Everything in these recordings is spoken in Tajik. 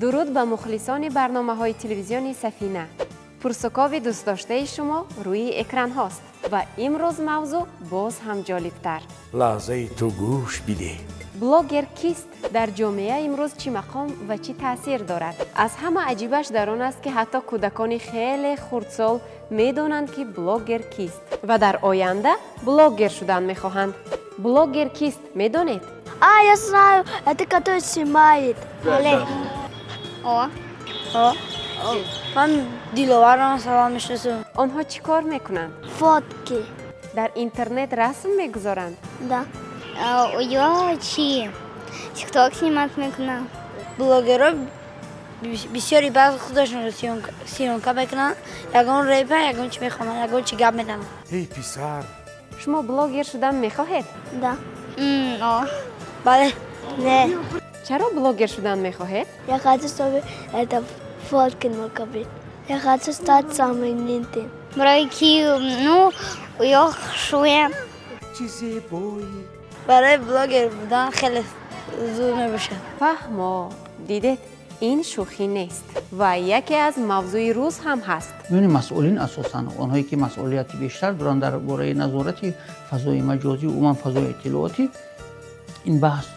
Дуруд ба мухлисони барномаҳои телевизиони Сафина. Пурсукови дӯстдоштаи шумо рӯи экранҳост ва имрӯз мавзӯъ боз ҳам ҷолибтар. Лаҳзаи ту гӯш бидеҳ. Блогер кист? Дар ҷомеа имрӯз чӣ мақом ва чӣ таъсир дорад? Аз ҳама аҷибаш дар он аст, ки ҳатто кӯдакони хеле хурдсол медонанд, ки блогер кист ва дар оянда блогер шудан мехоҳанд. Блогер кист, медонед? А, я знаю, это который снимает. Бале. О. О. Ман Диловарро масалан мешиносам. Онҳо чӣ кор мекунанд? Фотки. Дар интернет расм мегузоранд? Да. Ё чӣ? Тикток снимать мекунам. Блогерҳо бисёри баъз худашонро съёмка мекунанд, ягон репа, ягон чӣ мехонанд, ягон чӣ гап мезананд. Эй писар. Шумо блогер шудан мехоҳед? Да. О. Бале. Не. Чаро блогер шудан мехоҳед? Я хочу, чтобы это фотки много быть. Я хочу стать знаменитым. Барои ки, ну, ё хушрӯям. Чӣ зебоӣ. Барои блогер будан хеле зуд мебошад. Фаҳмо, дидед, ин шӯхӣ нест ва яке аз мавзӯи рӯз ҳам ҳаст. Миёни масъулин, асосан онҳое ки масъулияти бештар доранд дар бораи назорати фазои маҷозӣ, умуман фазои иттилоотӣ, ин баҳс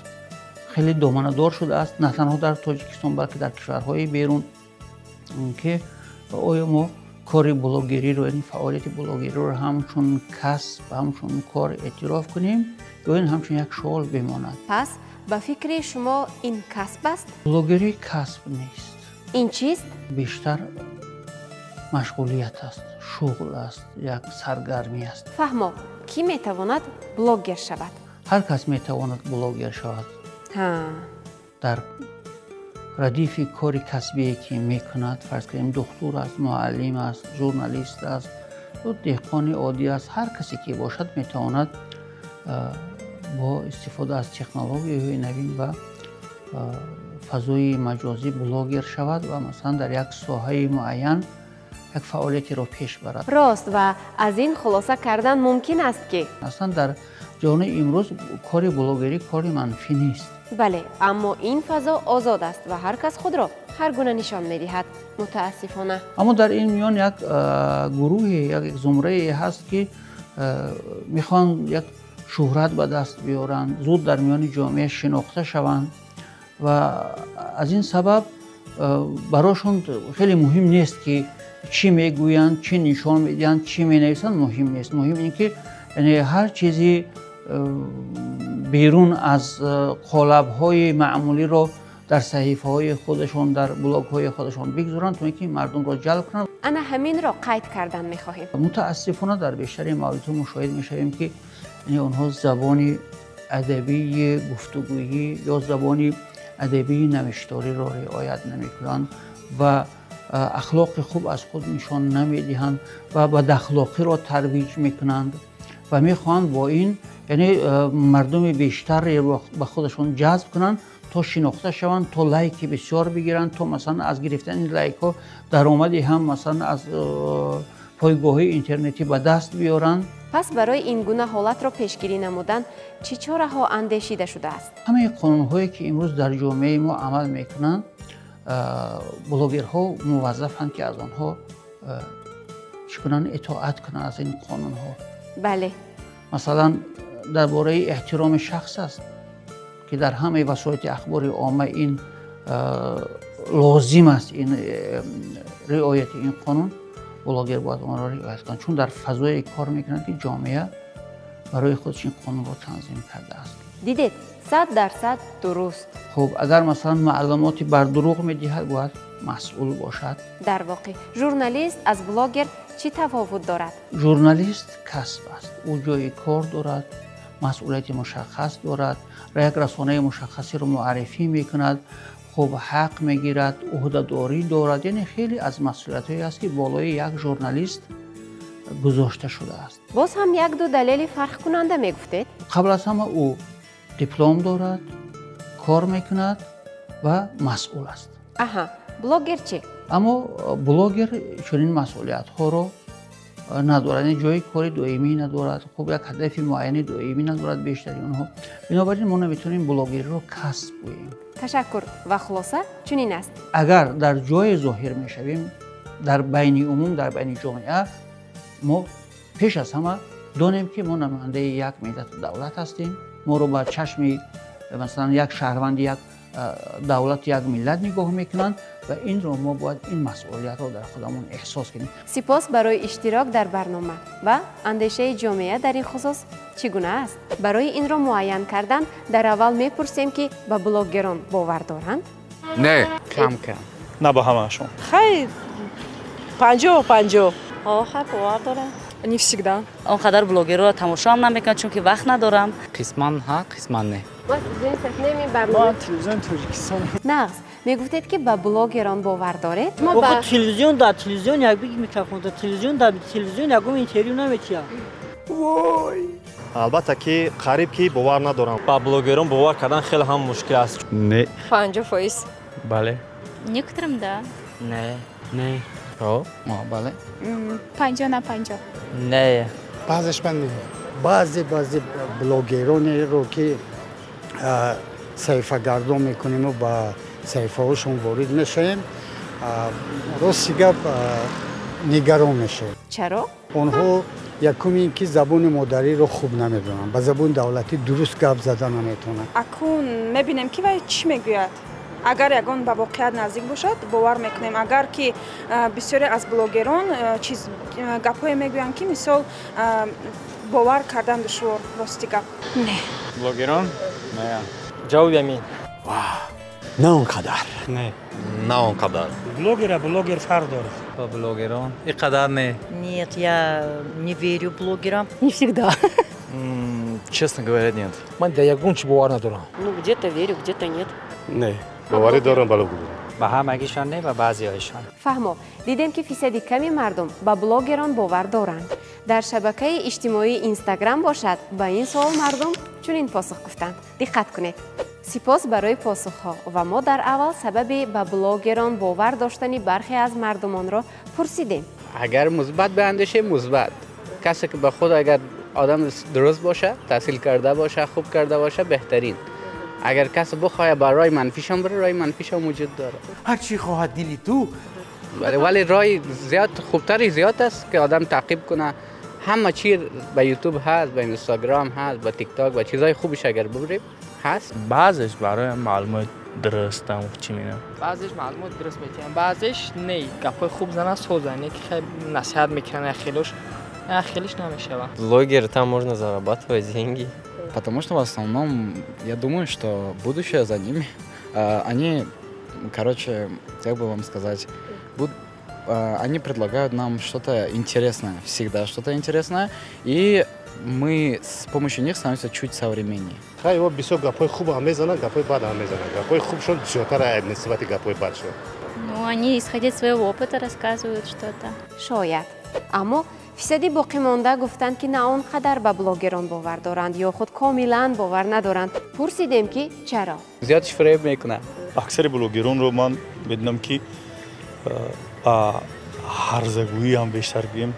хеле доманадор шудааст, на танҳо дар Тоҷикистон, балки дар кишварҳои берун, ки оё мо кори блогериро, яъне фаъолияти блогериро ҳамчун касб, ҳамчун кор эътироф кунем ё ин ҳамчун як шуғл бимонад. Пас ба фикри шумо ин касб аст? Блогерӣ касб нест. Ин чист? Бештар машғулият аст, шуғл аст, як саргармӣ аст. Фаҳмо, кӣ метавонад блогер шавад? Ҳар кас метавонад блогер шавад. Дар радифи кори касбие ки мекунад, фарз кунем, духтур аст, муаллим аст, журналист аст ё деҳқони оддӣ аст, ҳар касе ки бошад, метавонад бо истифода аз технологияҳои навин ва фазои маҷозӣ блогер шавад ва масалан дар як соҳаи муайян як фаъолиятеро пеш барад. Рост, ва аз ин хулоса кардан мумкин аст, ки аслан дар ҷаҳони имрӯз кори блогерӣ кори манфӣ нест. Бале, аммо ин фазо озод аст ва ҳар кас худро ҳар гуна нишон медиҳад, мутаассифона. Аммо дар ин миён як гурӯҳе, як зумрае ҳаст, ки мехоҳанд як шӯҳрат ба даст биёранд, зуд дар миёни ҷомеа шинохта шаванд ва аз ин сабаб барошон хеле муҳим нест, ки чӣ мегӯянд, чӣ нишон медиҳанд, чӣ менависанд, муҳим нест. Муҳим ин ки, яъне, ҳар чизи берун аз қолабҳои маъмулиро дар саҳифаҳои худашон, дар блогҳои худашон бигзоранд, то ин ки мардумро ҷалб кунанд. Ана ҳаминро қайд кардан мехоҳем. Мутаассифона, дар бештари мавридҳо мушоҳид мешавем, ки онҳо забони адабии гуфтугӯӣ ё забони адабии навишториро риоят намекунанд ва ахлоқи хуб аз худ нишон намедиҳанд ва бадахлоқиро тарвиҷ мекунанд ва мехоҳанд бо ин, яъне, мардуми бештарро ба худашон ҷазб кунанд, то шинохта шаванд, то лайки бисёр бигиранд, то масалан аз гирифтани лайкҳо даромади ҳам масалан аз пойгоҳҳои интернетӣ ба даст биёранд. Пас барои ин гуна ҳолатро пешгирӣ намудан чӣ чораҳо андешида шудааст? Ҳамаи қонунҳое ки имрӯз дар ҷомеаи мо амал мекунанд, блогерҳо муваззафанд, ки аз онҳо чӣ кунанд? Итоат кунанд аз ин қонунҳо. Масалан, дар бораи эҳтироми шахс аст, ки дар ҳамаи васоити ахбори омма ин лозим аст. Ин риояти ин қонун, блогер бояд онро риоят кунад, чун дар фазое кор мекунад, ки ҷомеа барои худаш ин қонунро танзим кардааст. Дидед, 100% дуруст. Хуб, агар масалан маълумоти бардурӯғ медиҳад, бояд масъул бошад. Дар воқеъ, журналист аз блогер чӣ тафовут дорад? Журналист касб аст, ӯ ҷои кор дорад, масъулияти мушаххас дорад, як расонаи мушаххасеро муаррифӣ мекунад, хуб, ҳақ мегирад, ӯҳдадорӣ дорад, яъне хеле аз масъулиятҳое аст, ки болои як журналист гузошта шудааст. Боз ҳам як-ду далели фарқкунанда мегуфтед? Қабл аз ҳама, ӯ диплом дорад, кор мекунад ва масъул аст. Аҳа, блогер чӣ? Аммо блогер чунин масъулиятҳоро надорад, яъне ҷои кори доимӣ надорад, хуб як ҳадафи муайяни доимӣ надорад бештари онҳо. Бинобар ин мо наметавонем блогерро касб гӯем. Ташаккур ва хулоса чунин аст. Агар дар ҷое зоҳир мешавем, дар байни умум, дар байни ҷомеа, мо пеш аз ҳама донем, ки мо намояндаи як миллату давлат ҳастем. Моро ба чашми масалан як шаҳрванди як давлат, як миллат нигоҳ мекунанд ва инро мо бояд ин масъулиятро дар худамон эҳсос кунем. Сипос барои иштирок дар барнома. Ва андешаи ҷомеа дар ин хусус чӣ гуна аст? Барои инро муайян кардан дар аввал мепурсем, ки ба блогерон бовар доранд? Не, кам кам. На ба ҳамаашон. Хай, 50-50. Хай, бовар дорам. Не всегда. Он қадар блогерро тамошоам намекунам, чунки вақт надорам. Қисман ҳа, қисман не. Мо телевизиони сафинаем, ин барнома. Мо телевизиони Тоҷикистон. Нағз, мегуфтед, ки ба блогерон бовар доред? Мо телевизион дар телевизион як биги микрофон дар телевизион, дар телевизион ягон интервю наметиҳам. Вой! Албатта, ки қариб ки бовар надорам. Ба блогерон бовар кардан хеле ҳам мушкил аст. Не. 50%. Бале. Некоторым да. Не. Не. О, бале. 50 на 50. Не. Баъзеш ман не. Баъзе блогеронеро, ки саҳифагардон мекунему, ба саҳифаҳошон ворид мешавем, рости гап, нигарон мешавем. Чаро? Онҳо якум ин ки забони модариро хуб намедонанд, ба забони давлатӣ дуруст гап зада наметавонанд. Акун мебинем, ки вай чӣ мегӯяд. Агар ягон ба воқеият наздик бошад, бовар мекунем. Агар ки бисёре аз блогерон чиз гапҳое мегӯянд, ки мисол бовар кардан душвор, рости гап. Не. Блогерон? Не. Ҷавоби амин. На он қадар. Не. На он қадар. Блогера блогер фарқ дорад. Ба блогерон и қадар не. Нет, я не верю блогерам. Не всегда. Честно говоря, нет. Ман дар ягон чи бовар надорам. Ну, где-то верю, где-то нет. Не. Боварӣ дорам ба блогерон. Ба ҳамагишон не, ба баъзеҳояшон. Фаҳмо, дидем, ки фисади ками мардум ба блогерон бовар доранд. Дар шабакаи иҷтимоии Инстаграм бошад, ба ин суол мардум чунин посух гуфтанд. Диққат кунед. Сипос барои посухҳо ва мо дар аввал сабаби ба блогерон бовар доштани бархе аз мардумонро пурсидем. Агар мусбат биандешем, мусбат. Касе ки ба худ, агар одам дуруст боша, таҳсил карда боша, хуб карда боша, беҳтарин. Агар касе бихоҳад ба роҳи манфишам бире, роҳи манфишам вуҷуд дорад. Ҳар чӣ хоҳад дили ту. Вале роҳи зиёд хубтари зиёд аст, ки одам таъқиб кунад. Ҳама чиз ба Ютуб ҳаст, ба Инстаграм ҳаст, ба Тикток, ба чизҳои хубиш агар бибарем, ҳаст. Баъзеш барои маълумот дурустам чӣ менам. Баъзеш маълумот дуруст метиҳанд, баъзеш не. Гапҳои хуб зана соза, не ки хеле насиҳат мекунанд, як хелош, як хелиш намешавад. Блогер, там можно зарабатывать деньги. Потому что в основном, я думаю, что будущее за ними. Они, короче, как бы вам сказать, они предлагают нам что-то интересное, всегда что-то интересное, и мы с помощью них становимся чуть современнее. Хай, его бисёр гапҳои хуб ҳам мезананд, гапҳои бад ҳам мезананд. Гапҳои хубшон бисёртар нисбати гапҳои бадшон. Ну, они, исходя из своего опыта, рассказывают что-то. Шояд. Аммо фисади боқимонда гуфтанд, ки на он қадар ба блогерон бовар доранд ё худ комилан бовар надоранд. Пурсидем, ки чаро? Зиёдш фиреб мекунад. Аксари блогеронро ман медонам, ки ба ҳарзагӯӣ ҳам бештар гӯем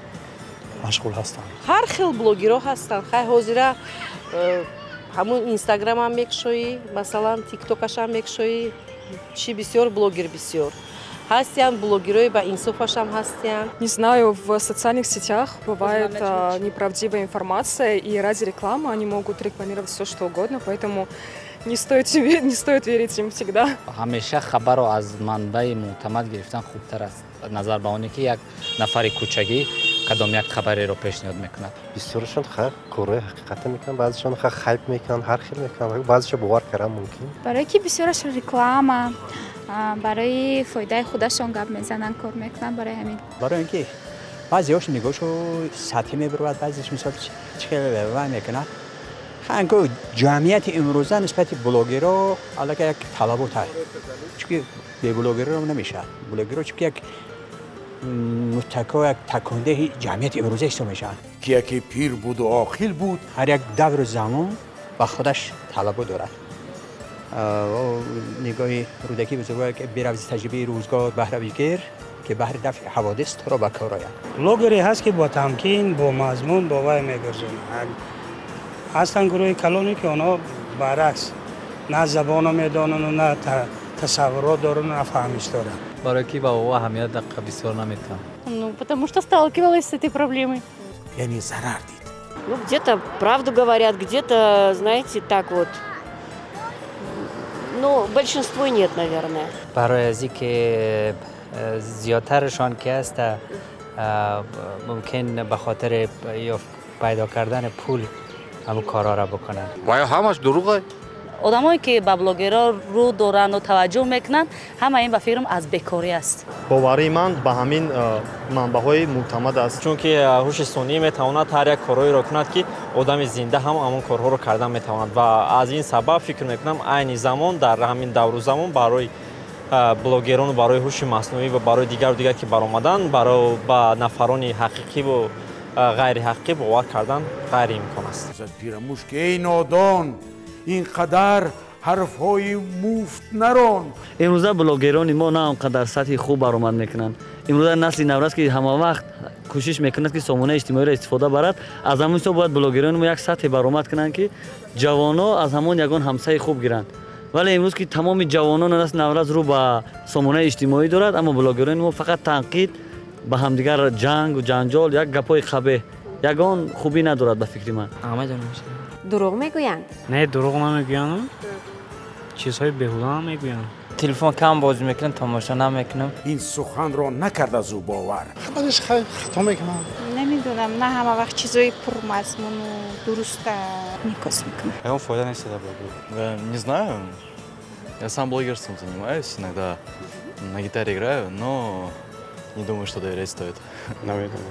машғул ҳастанд. Ҳар хел блогерҳо ҳастанд. Хай, ҳозира ҳамун Инстаграмам мекушоӣ, масалан, Тиктокашам мекушоӣ, чӣ бисёр, блогер бисёр ҳастиянд, блогерҳои ба инсофашам ҳастиянд. Не знаю, в социальных сетях бывает неправдивая информация, и ради рекламы они могут рекламировать все, что угодно, поэтому не стоит верить им всегда. Ҳамеша хабарро аз манбаи мӯътамад гирифтан хубтар аст, назар ба оне ки як нафари кӯчагӣ кадом як хабареро пешниҳод мекунад. Бисёрашон ха корҳои ҳақиқата мекунанд, баъзешон ха хайп мекунанд, ҳар хел мекунанд, баъзеша бовар кардан мумкин. Барои ки бисёраш реклама, барои фоидаи худашон гап мезананд, кор мекунанд, барои ҳамин. Барои ин ки баъзеҳош нигоҳшо сатҳӣ мебурад, баъзеш мисол чӣ хел вай мекунад. Ханко ҷамъияти имрӯза нисбати блогерро аллакай як талабот ҳаст, чунки бе блогерро намешавад. Блогерро чунки як муттако, як такондеҳи ҷамъияти имрӯза ҳисоб мешаванд. Ки яке пир буду оқил буд. Ҳар як давру замон ба худаш талабот дорад. Нигоҳи Рӯдакӣ бузургвор, ки биравзи таҷрибаи рӯзгор баҳра бигир. ки баҳри дафъи ҳаводис туро ба кор ояд. Блогере ҳаст ки бо тамкин, бо мазмун, бо вай мегузаронад. Ҳастанд гурӯҳи калоне ки онҳо баръакс на забонро медонанд, на тасаввурот доранд, на фаҳмиш доранд. Барои ки ба ӯ аҳамият дақиқа бисёр наметавон. Ну, потому что сталкивалась с этой проблемой. Яъне зарар дид. Ну, где-то правду говорят, где-то, знаете, так вот. Ну, большинство нет, наверное. Барои аз ки зиёдтарашон ки ҳаст, мумкин ба хотири ё пайдо кардани пул ҳамун корҳоро бикунанд. Ва ё ҳамаш дурӯғ аст? Одамое ки ба блогерҳо рӯ доранд ва таваҷҷӯҳ мекунанд, ҳама ин ба фикрам аз бекорӣ аст. Боварии ман ба ҳамин манбаъҳои мӯътамад аст. Чунки ҳуши сунъӣ метавонад ҳар як корҳоеро кунад, ки одами зинда ҳам ҳамон корҳоро кардан метавонад, ва аз ин сабаб фикр мекунам, айни замон дар ҳамин давру замон барои блогерону барои ҳуши маснуӣ ва барои дигару дигар ки баромадан, барои ба нафарони ҳақиқиву ғайриҳақиқӣ бовар кардан ғайриимкон аст. Пирамуш ки эй нодон, ин қадар ҳарфҳои муфт нарон. Имрӯза блогерони мо на он қадар сатҳи хуб баромад мекунанд. Имрӯза насли наврас ки ҳама вақт кӯшиш мекунад ки сомонаи иҷтимоиро истифода барад, аз ҳамон ҳисоб бояд блогерони мо як сатҳе баромад кунанд, ки ҷавонҳо аз ҳамон ягон ҳамсаи хуб гиранд. Вале имрӯз ки тамоми ҷавонону насли наврас рӯ ба сомонаи иҷтимоӣ дорад, аммо блогерони мо фақат танқид, ба ҳамдигар ҷангу ҷанҷол, як гапҳои қабеҳ, ягон хубӣ надорад ба фикри ман. Дурӯғ мегӯянд? Не, дурӯғ намегӯянд, чизҳои беҳуда намегӯянд. Телефон кам бозӣ мекунам, тамошо намекунам. Ин суханро накард аз ӯ бовар. Баъдеш хато мекунам. Намедонам, на ҳама вақт чизҳои пурмазмуну дуруста никос мекунам. Ягон фоида нест дар блогер. Не знаю, я сам блогерством занимаюсь, иногда на гитаре играю, но не думаю, что доверять стоит.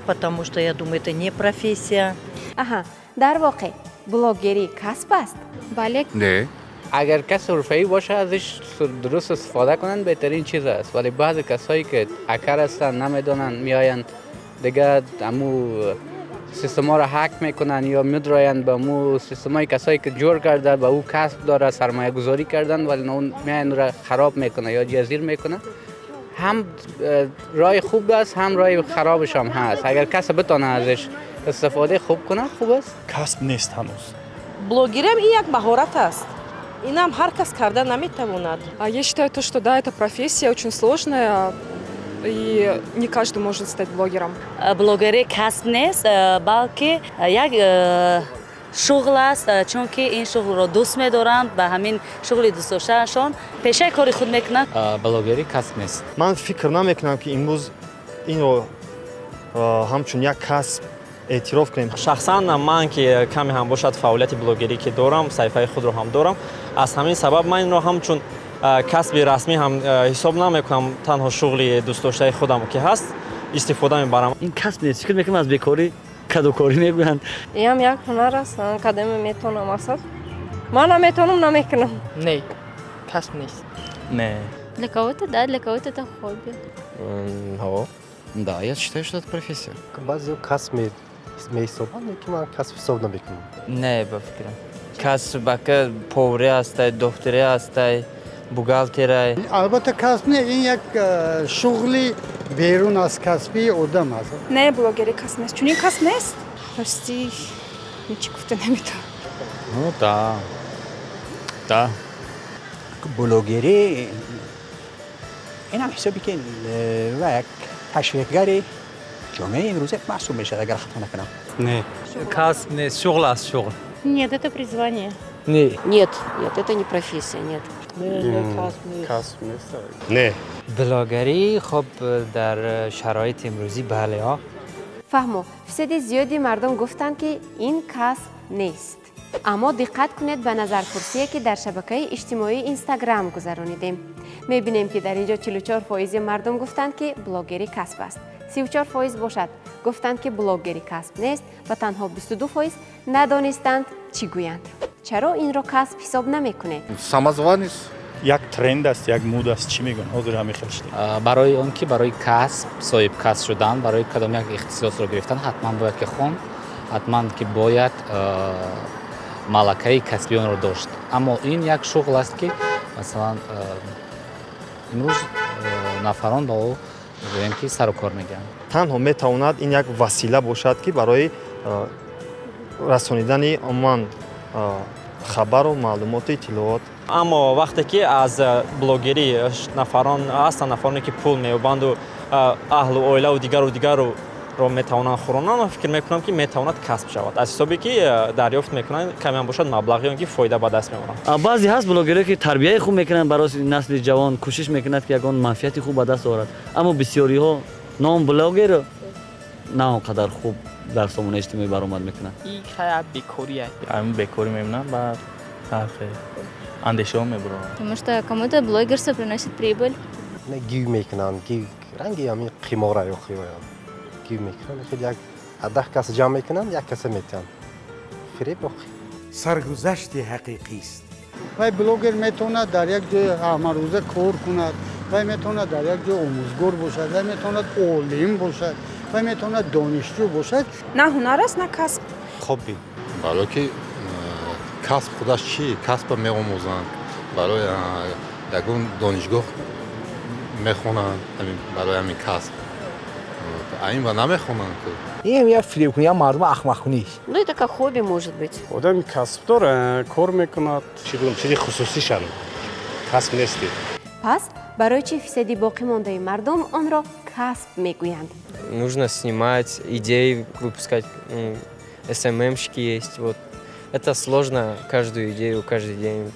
Потому что я думаю, это не профессия. Аҳа, дар воқеъ блогерӣ касб аст? Бале. Не. Агар кас ҳурфаӣ бошад, азиш дуруст истифода кунанд, беҳтарин чиз аст. Вале баъзе касое ки ҳакер ҳастанд, намедонанд, меоянд дига аму системаро ҳак мекунанд ё медроянд ба аму системаи касое ки ҷӯр карда, ба ӯ касб дорад, сармоягузорӣ карданд, вале он меоянд ӯро хароб мекунанд ё ҷазир мекунанд. Ҳам роҳи хуб аст, ҳам роҳи харобаш ҳам ҳаст. Агар касе битонад азиш истифодаи хуб кунад, хуб аст. Касб нест ҳанӯз. Блогерам ин як маҳорат аст. Инам ҳар кас карда наметавонад. Я считаю то, что да, это профессия очень сложная, и не каждый может стать блогером. Блогерӣ касб нест, балки як шуғл аст, чунки ин шуғлро дӯст медоранд, ба ҳамин шуғли дӯстдоштаашон пешаи кори худ мекунанд. Блогерӣ касб нест. Ман фикр намекунам, ки имрӯз инро ҳамчун як касб эътироф кунем. Шахсан ман ки каме ҳам бошад фаъолияти блогерӣ ки дорам, саҳифаи худро ҳам дорам, аз ҳамин сабаб ман инро ҳамчун касби расмӣ ҳам ҳисоб намекунам, танҳо шуғли дӯстдоштаи худам ки ҳаст истифода мебарам. Ин касб нест, фикр мекунам аз бекорӣ кадокорӣ мегӯянд. Инам як ҳунар аст, кадоме метавонам асад. Ман наметавонам, намекунам. Не, касб нест. Не. Для кого-то да, для кого-то это хобби. Ҳо. Да, я считаю, что это профессия. Баъзеҳо касб меҳисобанд, лекин ман касб ҳисоб намекунам. Не, ба фикрам. Касб ака поварӣ ҳастай, духтурӣ ҳастай, бухгалтерай. Албатта касб не, ин як шуғли берун аз касбии одам аст. Не, блогерӣ касб нест. Чунин касб нест. Рости ҳеҷ гуфта наметавонам. Ну да. Да. Блогерӣ инам ҳисоби ки ва як ташвиқгари ҷомеаи имрӯза маҳсуб мешавад, агар хато накунам. Не, касб нест, шуғл аст, шуғл. Нет, это призвание. Не. Нет, нет, это не профессия, нет. Касб нест. Не. Блогерӣ хуб дар шароити имрӯзӣ бале, ҳо. Фаҳмо, фисади зиёди мардум гуфтанд, ки ин касб нест. Аммо диққат кунед ба назарпурсие, ки дар шабакаи иҷтимоии Инстаграм гузаронидем. Мебинем, ки дар ин ҷо 44% мардум гуфтанд, ки блогерӣ касб аст. 34% бошад гуфтанд, ки блогерӣ касб нест ва танҳо 22% надонистанд чӣ гӯянд. Чаро инро касб ҳисоб намекунед? Самозванец. Як тренд аст, як муд аст, чӣ мегӯянд? Ҳозир ҳамин хел шуда. Барои он ки барои касб соҳиб касб шудан, барои кадом як ихтисосро гирифтан, ҳатман бояд ки хонд, ҳатман ки бояд малакаи касбии онро дошт. Аммо ин як шуғл аст, ки масалан имрӯз нафарон ба ӯ Гӯем ки сару кор мегиранд. Танҳо метавонад ин як васила бошад, ки барои расонидани умуман хабару маълумоту иттилоот. Аммо вақте ки аз блогерӣ нафарон ҳастанд, нафароне ки пул меёбанду аҳлу оилаву дигару дигарро метавонанд хӯронанд, ман фикр мекунам, ки метавонад касб шавад, аз ҳисобе ки дарёфт мекунанд камеам бошад маблағи он ки фоида ба даст меоранд. Баъзе ҳаст блогерое ки тарбияи хуб мекунанд барои насли ҷавон, кӯшиш мекунад ки ягон манфиати хуб ба даст орад, аммо бисёриҳо ном блогер на он қадар хуб дар сомонаи иҷтимоӣ баромад мекунанд. Ин хая бекория. Ам бекорӣ мемонам, баъд ҳарфе андешаҳо мебурам. Потому что кому-то блогерство приносит прибыль. Гив мекунанд, гив ранги ҳамин қимора ё хиёям. Гив мекунанд, хеле як 10 кас ҷамъ мекунанд, як каса метиҳанд. Фиреб охи. Саргузашти ҳақиқист. Вай блогер метавонад дар як ҷои ҳамарӯза кор кунад, вай метавонад дар як ҷой омӯзгор бошад, вай метавонад олим бошад, вай метавонад донишҷӯ бошад. На ҳунар аст, на касб. Хобби. Барои ки касб худаш чӣ? Касба меомӯзанд. Барои ягон донишгоҳ мехонанд, барои ҳамин касб. Ин ва намехонанд. Ин як фиребкунӣ, як мардума ахмақкунӣ. Ну это как хобби может быть. Одами касбдор кор мекунад. Чӣ гӯям, чизи хусусишан. Касб нести. Пас барои чӣ фисади боқимондаи мардум онро касб мегӯянд? Нужно снимать, идеи выпускать, СММщики есть. Вот. Это сложно, каждую идею, каждый день.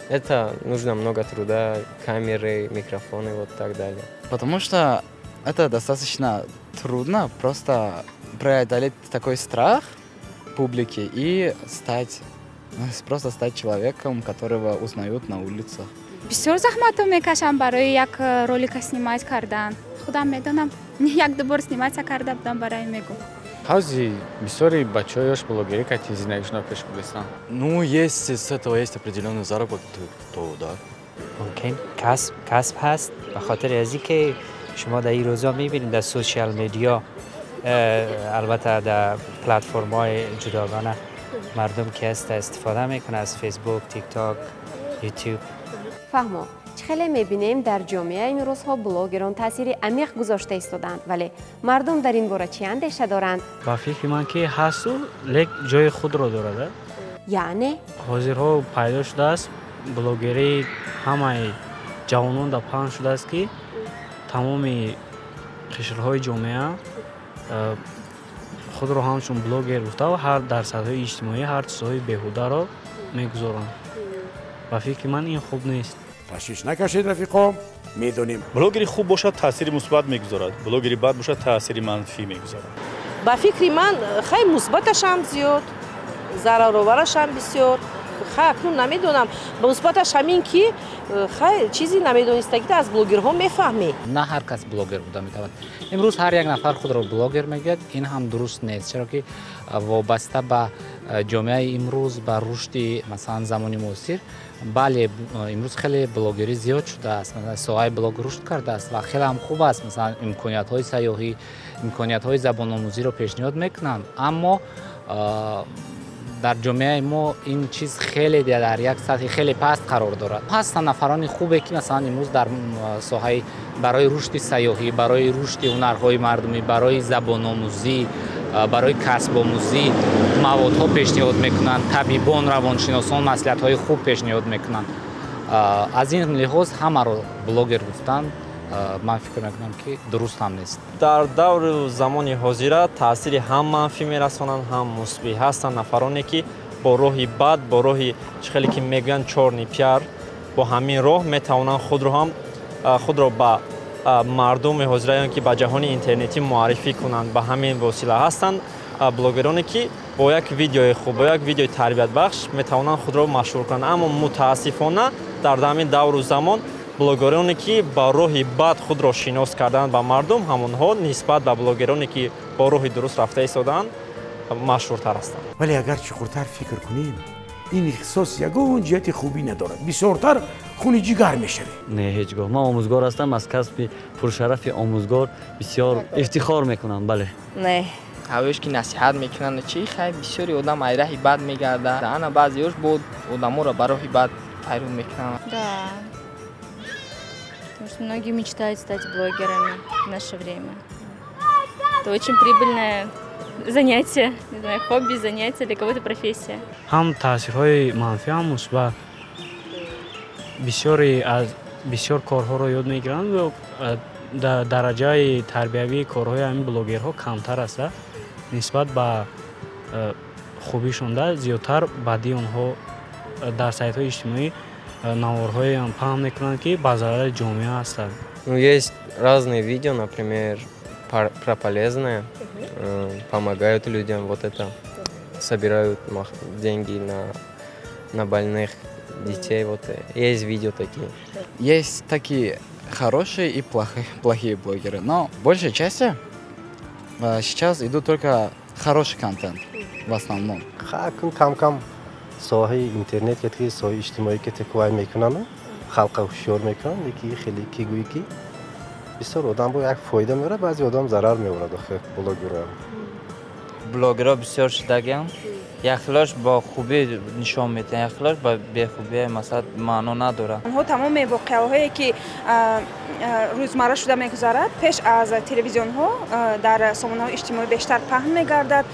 Это нужно много труда, камеры, микрофоны, вот так далее. Потому что это достаточно трудно просто преодолеть такой страх публики и просто стать человеком, которого узнают на улицах. Бисёр заҳматҳо мекашам барои як ролика снимать кардан. Худам медонам, як ду бор сниматься карда будам, барои мегӯм. Ҳавзи бисёри бачаҳои ёш блогерӣ кати зиндагишонро пеш бурдистанд. Ну, если с этого есть определенный заработок, то да. Мумкин касб ҳаст, ба хотири аз ин ки шумо дар ин рӯза мебинед дар social media, албатта дар платформаҳои ҷудогона мардум ки ҳаст истифода мекунад аз Фейсбук, Тикток, Ютуб. Фаҳмо, чӣ хеле мебинем, дар ҷомеа имрӯзҳо блогерон таъсири амиқ гузошта истодаанд, вале мардум дар ин бора чӣ андеша доранд? Ба фикри ман ки ҳасту, лек ҷои худро дорад. Яъне? Ҳозирҳо пайдо шудааст блогерии ҳамаи ҷавонон дар паҳн шудааст, ки тамоми қишрҳои ҷомеа худро ҳамчун блогер гуфта ва ҳар дар сатҳҳои иҷтимоӣ ҳар чизҳои беҳударо мегузоранд. Ба фикри ман ин хуб нест. Ташвиш накашед, рафиқо, медонем. Блогери хуб бошад, таъсири мусбат мегузорад, блогери бад бошад, таъсири манфӣ мегузорад. Ба фикри ман, хай мусбаташам зиёд, зарароварашам бисёр. Хай акнун намедонам, мусбаташ ҳамин ки хай чизи намедонистагита аз блогерҳо мефаҳмӣ. На ҳар кас блогер буда метавонад. Имрӯз ҳар як нафар худро блогер мегӯяд, ин ҳам дуруст нест, чаро ки вобаста ба ҷомеаи имрӯз, ба рушди масалан замони муосир, бале, имрӯз хеле блогерӣ зиёд шудааст, масалан соҳаи блог рушд кардааст ва хеле ҳам хуб аст, масалан имкониятҳои сайёҳӣ, имкониятҳои забономӯзиро пешниҳод мекунанд, аммо дар ҷомеаи мо ин чиз хеле дар як сатҳи хеле паст қарор дорад. Ҳастанд нафарони хубе ки масалан имрӯз дар соҳаи барои рушди сайёҳӣ, барои рушди ҳунарҳои мардумӣ, барои забономӯзӣ, барои касбомӯзӣ маводҳо пешниҳод мекунанд, табибон, равоншиносон маслиҳатҳои хуб пешниҳод мекунанд. Аз ин лиҳоз ҳамаро блогер гуфтан, ман фикр мекунам ки дуруст ҳам нест. Дар давру замони ҳозира таъсири ҳам манфӣ мерасонанд, ҳам мусбӣ. Ҳастанд нафароне ки бо роҳи бад, бо роҳи чӣ хеле ки мегӯянд чёрный пиар, бо ҳамин роҳ метавонанд худро ба мардуми ҳозира ё ки ба ҷаҳони интернетӣ муаррифӣ кунанд. Ба ҳамин восила ҳастанд блогероне ки бо як видеои хуб, бо як видеои тарбиятбахш метавонанд худро машҳур кунанд. Аммо мутаассифона дар ҳамин давру замон блогероне ки ба роҳи бад худро шинос карданд ба мардум, ҳамонҳо нисбат ба блогероне ки бо роҳи дуруст рафта истодаанд машҳуртар ҳастанд. Вале агар чуқуртар фикр кунем, ин эҳсос ягон ҷиҳати хубӣ надорад, бисёртар хуни ҷигар мешавем. Не, ҳеҷ гоҳ. Ман омӯзгор ҳастам, аз касби пуршарафи омӯзгор бисёр ифтихор мекунам, бале. Не. Ҳавош ки насиҳат мекунанд, чӣ хай бисёри одам ай раҳи бад мегардад, ана баъзеҳош бо одаморо ба роҳи бад пайрон мекунанд. Да. Потому что многие мечтают стать блогерами в наше время. Это очень прибыльное занятие, не знаю, хобби, занятие, для кого-то профессия. Ҳам таъсирҳои манфӣ, ҳам мусбат. Бисёре аз бисёр корҳоро ёд мегиранд ва дараҷаи тарбиявии корҳои ҳамин блогерҳо камтар аст нисбат ба хубишонда, зиёдтар бадии онҳо. Дар сайтҳои иҷтимоӣ наворҳоеам паҳн мекунанд, ки ба зарари ҷомеа ҳастанд. Ну, есть разные видео, например, про полезное, помогают людям, вот это, собирают деньги на больных детей, вот есть видео такие. Есть такие хорошие и плохие блогеры, но большей части сейчас идут только хороший контент в основном. Кам-кам соҳаи интернет ки соҳаи иҷтимоӣ ки таквай мекунанд, халқа ҳушёр мекунанд, яки хеле ки гӯӣ ки бисёр одам бо як фоида меорад, баъзе одам зарар меорад охир блогерам. Блогерҳо бисёр шудагиам, яхелош бо хубӣ нишон медиҳанд, яхелош ба бехубӣ, масалан, маъно надорад. Онҳо тамоми воқеаҳое ки рӯзмарра шуда мегузарад, пеш аз телевизионҳо дар сомонаҳои иҷтимоӣ бештар паҳн мегардад.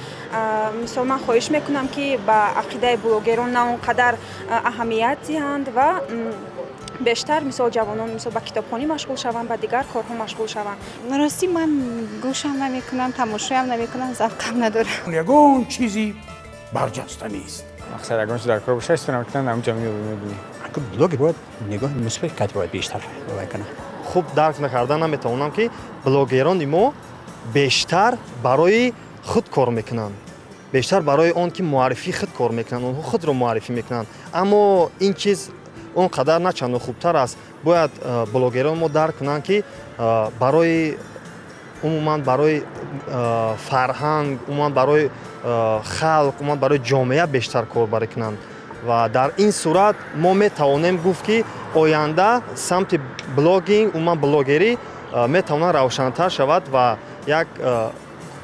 Мисол, ман хоҳиш мекунам, ки ба ақидаи блогерон на он қадар аҳамият диҳанд ва бештар, мисол, ҷавонон, мисол, ба китобхонӣ машғул шаванд, ба дигар корҳо машғул шаванд. Ростӣ, ман гӯшам намекунам, тамошоям намекунам, завқам надорам. Ягон чизи барҷаста нест. Мақсад, ягон чиз дар кор боша, истона мекунанд, ҳамҷа мебинӣ. Блогер бояд нигоҳи мусбат кат бояд бештар кунад. Хуб дарк накарда наметавонам, ки блогерони мо бештар барои худ кор мекунанд, бештар барои он ки муаррифии худ кор мекунанд, онҳо худро муаррифӣ мекунанд, аммо ин чиз он қадар на чандон хубтар аст. Бояд блогерон мо дарк кунанд, ки барои умуман барои фарҳанг, умуман барои халқ, умуман барои ҷомеа бештар корбарӣ кунанд ва дар ин сурат мо метавонем гуфт, ки оянда самти блогинг, умуман блогерӣ метавонад равшантар шавад ва як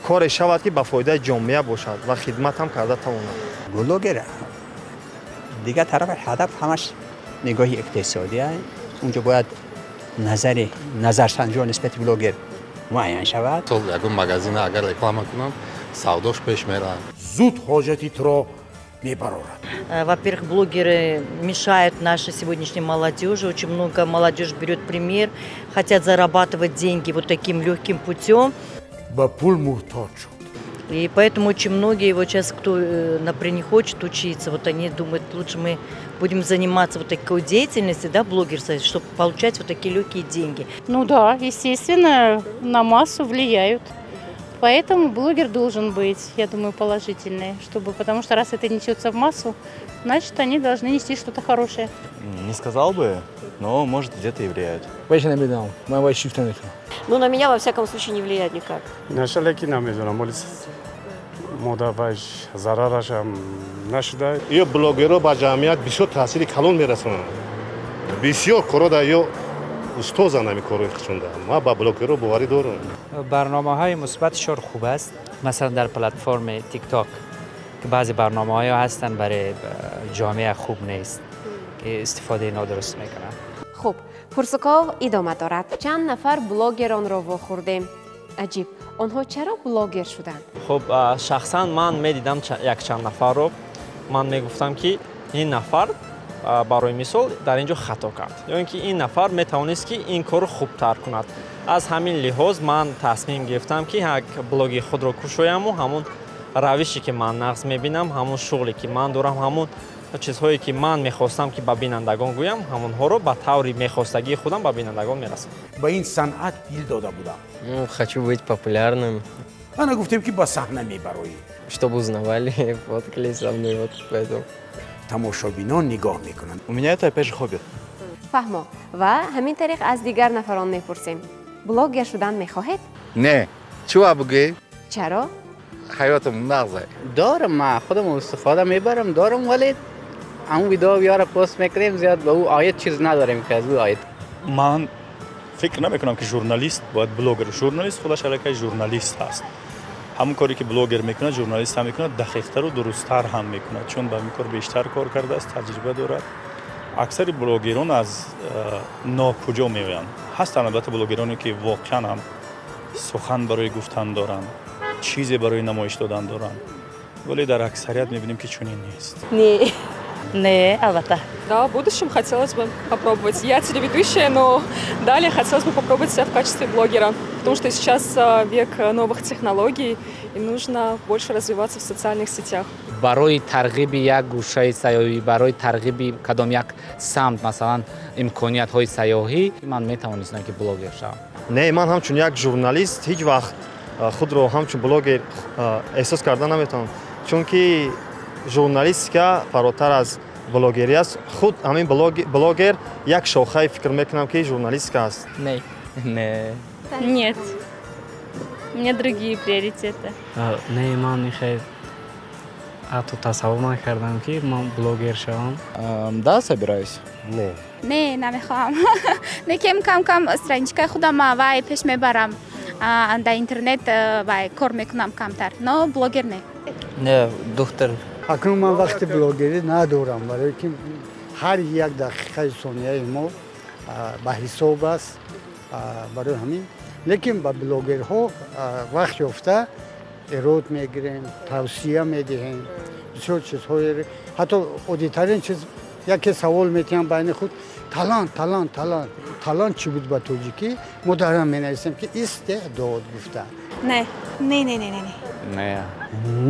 коре шавад, ки ба фоидаи ҷомеа бошад ва хидмат ҳам карда тавонад. Блогер дигар тараф ҳадаф ҳамаш нигоҳи иқтисодӣ. Унҷо бояд назари назарсанҷиҳо нисбати блогер муайян шавад. Ягон магазина агар реклама кунам, савдош пеш меравад. Зуд ҳоҷати туро мебарорад. Во-первых, блогеры мешают нашей сегодняшней молодежи. Очень много молодежь берет пример, хотят зарабатывать деньги вот таким легким путем. Ба пул муҳтоҷ шуд. И поэтому очень многие вот сейчас, кто, например, не хочет учиться, вот они думают, лучше мы будем заниматься вот такой деятельностью, да, блогерством, чтобы получать вот такие легкие деньги. Ну да, естественно, на массу влияют. Поэтому блогер должен быть, я думаю, положительный, чтобы, потому что раз это несется в массу, значит, они должны нести что-то хорошее. Не сказал бы, но, может, где-то и влияют. Ну, на меня, во всяком случае, не влияет никак. Модаваш зарарашам нашуда. Ё блогерро ба ҷамъият бисёр таъсири калон мерасонанд, бисёр корро да ё устозанд ҳамин корро хушонда. Ман ба блогерро боварӣ дорам. Барномаҳои мусбатшон хуб аст, масалан дар платформи тикток ки баъзе барномаҳое ҳастанд, барои ҷомеа хуб нест, ки истифодаи нодуруст мекунанд. Хуб, пурсуков идома дорад. Чанд нафар блогеронро вохӯрдем. Аҷиб, онҳо чаро блогер шуданд? Хуб, шахсан ман медидам якчанд нафарро, ман мегуфтам, ки ин нафар, барои мисол, дар ин ҷо хато кард ё ин ки ин нафар метавонист, ки ин корро хубтар кунад. Аз ҳамин лиҳоз ман тасмим гирифтам, ки як блоги худро кушояму ҳамон равише, ки ман нағз мебинам, ҳамон шуғле, ки ман дорам, ҳамон чизҳое, ки ман мехостам, ки ба бинандагон гӯям, ҳамонҳоро ба таври мехостагии худам ба бинандагон мерасонам. Ба ин санъат дил дода будам. Ну, хочу быть популярным. Ана гуфтем, ки ба саҳна мебароӣ. Чтобы узнавали, фоткались со мной, вот поэтому. Тамошобинон нигоҳ мекунанд. У меня это опять же хобби. Фаҳмо, ва ҳамин тариқ аз дигар нафарон мепурсем: блогер шудан мехоҳед? Не, чӯ бугӯӣ? Чаро? Ҳаётам нағзе. Дорам, ман худам истифода мебарам, дорам, вале ҳамон видеоро пост мекунем, зиёд ба ӯ оид чиз надорем, ки аз ӯ оид. Ман фикр намекунам, ки журналист бояд блогер. Журналист худаш аллакай журналист ҳаст. Ҳамон коре, ки блогер мекунад, журналист ҳам мекунад, дақиқтару дурусттар ҳам мекунад, чун ба ҳамин кор бештар кор кардааст, таҷриба дорад. Аксари блогерон аз нокуҷо меоянд. Ҳастанд албатта блогероне ки воқеан ҳам сухан барои гуфтан доранд, чизе барои намоиш додан доранд, вале дар аксарият мебинем ки чунин нест. Не. Не, албатта. Да, в будущем хотелось бы попробовать. Я телеведущая, но далее хотелось бы попробовать себя в качестве блогера, потому что сейчас век новых технологий, и нужно больше развиваться в социальных сетях. Барои тарғиби як гӯшаи сайёҳӣ, барои тарғиби кадом як самт, масалан, имкониятҳои сайёҳӣ, ман метавонистам ки блогер шавам. Не, ман ҳамчун як журналист ҳеҷ вақт худро ҳамчун блогер эҳсос карда наметавонам, чунки журналистика фаротар аз блогерӣ аст. Худ ҳамин блогер як шохаи, фикр мекунам, ки журналистика аст. Не, не. Нет, у меня другие приоритеты. Не, ман хел ҳатто тасаввур накардам, ки ман блогер шавам. Да, собираюсь. Не. Не, намехоҳам. Лекин кам кам страничкаи худам вай пеш мебарам, дар интернет вай кор мекунам камтар, но блогер не. Не, духтар. Акнун ман вақти блогерӣ надорам, барое ки ҳар як дақиқаи сонияи мо ба ҳисоб аст. Барои ҳамин, лекин ба блогерҳо вақт ёфта эрод мегирем, тавсия медиҳем бисёр чизҳое. Ҳатто оддитарин чиз, яке савол метиҳам байни худ: талант, талант, талант, талант чӣ буд ба тоҷикӣ? Мо дарам менависем, ки истеъдод гуфта. Не, не, не, не, не. Не.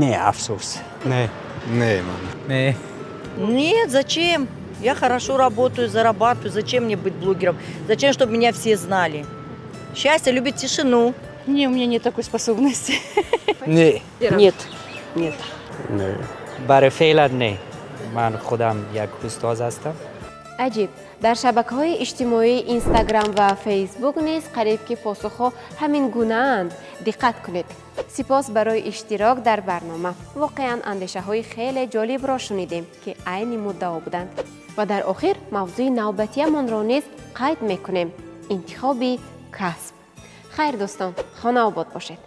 Не, афсӯс. Не. Не, ман. Не. Нет, зачем? Я хорошо работаю, зарабатываю. Зачем мне быть блогером? Зачем, чтобы меня все знали? Счастье любит тишину. Не, у меня нет такой способности. Не. Нет. Нет. Не. Барои феълан не. Ман худам як устоз ҳастам. Аҷиб, дар шабакаҳои иҷтимоӣ Инстаграм ва Фейсбук низ қариб ки посухҳо ҳамин гунаанд. Диққат кунед. Сипос барои иштирок дар барнома. Воқеан, андешаҳои хеле ҷолибро шунидем, ки айни муддао буданд. Ва дар охир мавзӯи навбатиямонро низ қайд мекунем: интихоби касб. Хайр, дӯстон, хонаобод бошед.